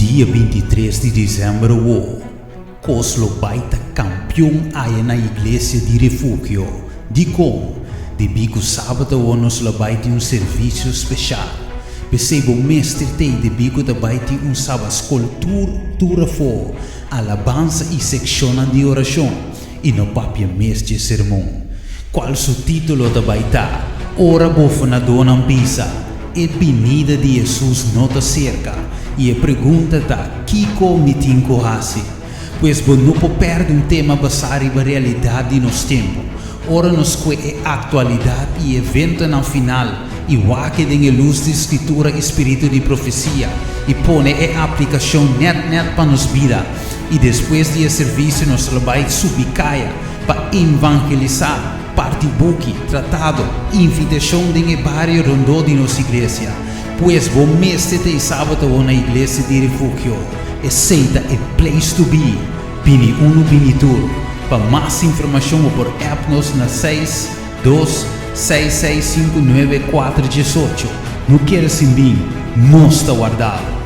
Dia 23 di desèmber awo, kos lo bai ta kampion aya na Iglesia di Refugio. Dikon? Debí ku sabat awo nos lo bai tin un servisio speshal. P'esei bo mester t'ei debí ku ta bai tin un sabat skol tur tur afó, alabansa i sekshonnan di orashon. I no papia mes dje sermon, cual su titulo ta bai ta, Ora bofonadónan bisa, E binida di Hesus no ta serka, i e pregunta ta, Kiko mi tin ku hasi? Pues bo no por pèrdè un tema basá riba realidat di nos tempu. Ora nos kue e aktualidat i eventonan final i wak e den e lus di Skritura i spiritu di profesia i pone e aplikashon nèt nèt pa nos bida, I despues di e servisio nos lo bai subi kaya pa evangelisá, parti buki, tratado, invitashon den e bario rondó di nos iglesia. Pues bo mester ta e sabat awor na Iglesia di Refugio. Esei ta e place to be! Bini unu bini tur. Pa mas informashon bo por app nos na 6 2 6 6 5 9 4 18. No kere sin bin, nos ta warda bo!